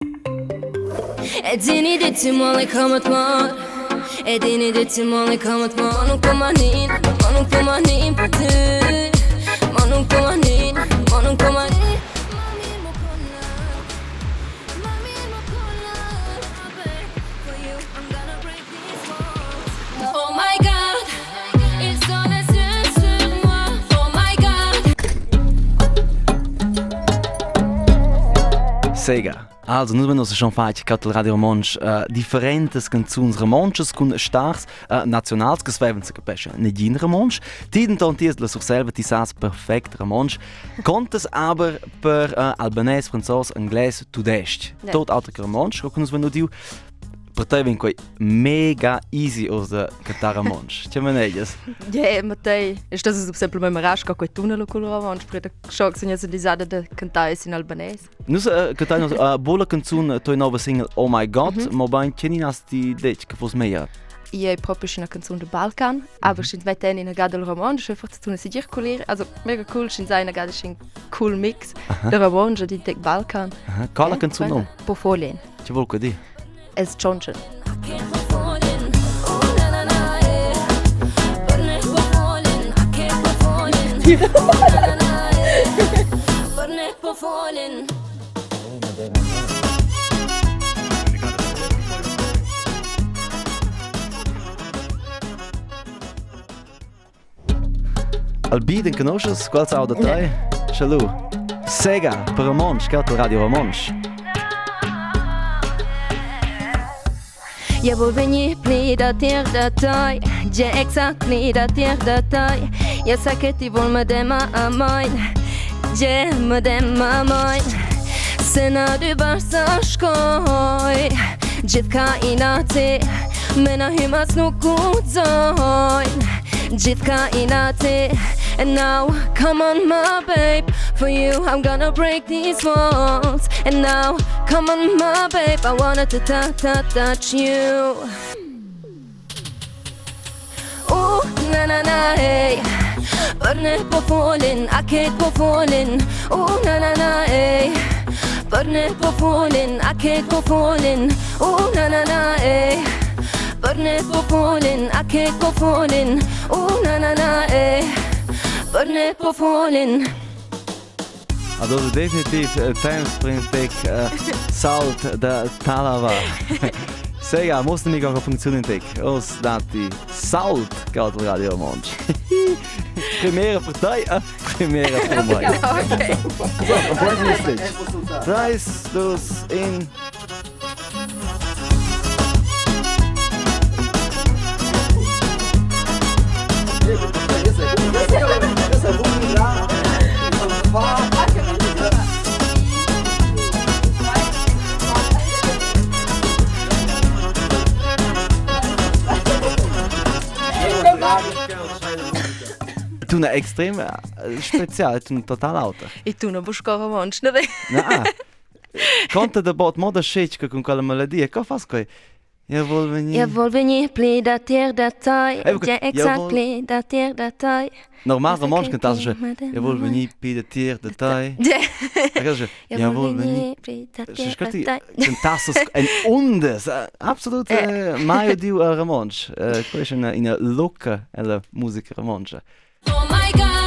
E dini di ti molli kam të marr E dini di ti molli kam të marr Ma nuk po ma nin, ma nuk po ma nin për ty Ma nuk po ma nin, ma nuk po ma nin Ma mirë më kolla Ma mirë më kolla For you, I'm gonna break these walls Oh my God, ils ont les yeux sur moi Oh my God Sega. Also, nus vein schon fatg Cattel Radio Romontsch uh, differentas canzuns romontschas cun stars uh, nazionals che svevan se capescha negin romontsch. Ti denton ti la Surselva, ti sas perfekt romontsch. Contas aber per uh, albanès, franzos, anglès, tudestg. Ja. Tot auter che romontsch, co nus vein udiu. Per te vegn quei mega easy oz da cantar romontsch. Che manegias? Ja, Mattei, ist das semplicemente rasca quei tunnel col romontsch, perché schon sono disada da cantare in albanese. Nus uh, cantain uh, bola canzun tua nova single Oh My God, mm -hmm. ma bain tgeni has ti detg che foss meglier? I è proprio una canzone del Balkan, mm -hmm. aber sch'ins mette in una gada il romontsch, forse tu si circulir, also mega cool, sch'ins ha una gada un cool mix de romontsch e di Balkan. Quala canzun no? Pofolin. Che vuol dir? Es Johnson. Al Biden conosces quals auda tai? Schalu. Sega per romontsch, che Radio Romontsch. Jag vill venir pli datier da tai Ge exakt pli datier da tai Jag sa che ti vol medema a mai Ge medema mai Se na du barsa shkoj Gjithë ka inati Me na hymas nuk guxojn Gjithë ka inati And now, come on my babe For you, I'm gonna break these walls And now, come on my babe I wanna ta ta ta touch you Oh, na na na, hey Bërne po folin, a ket po folin Oh, na na na, hey Bërne po folin, a ket po folin Oh, na na na, hey Bërne po folin, a ket po folin Oh, na na na, hey Bërne po folin Also definitiv äh, temps per in tec äh, salt da Talava. Sega, muss nämlich auch funktionieren tec. Os dati salt geht Radio Romontsch. Premiera per te, äh, premiera per mai. Okay. So, und Drei, dus, in. Tuna extrem spezial, tuna total auter. E tu non busca romontsch, ne? Na. Conta da bot moda scetga cun quella melodia, co fas quei? Eu vol vegnir. Eu vol vegnir pli datier da tai, Ecco, ja eu exakt vol- pli datier da tai. Normal romontsch cantas je. Eu vol vegnir pli datier da tai. Eu Eu vol vol vegnir vegnir pli datier Sche da ti tai. cantasses en ondas, absolut mai udiu a romontsch. Questa è una, una locca alla musica romontscha. Oh my God.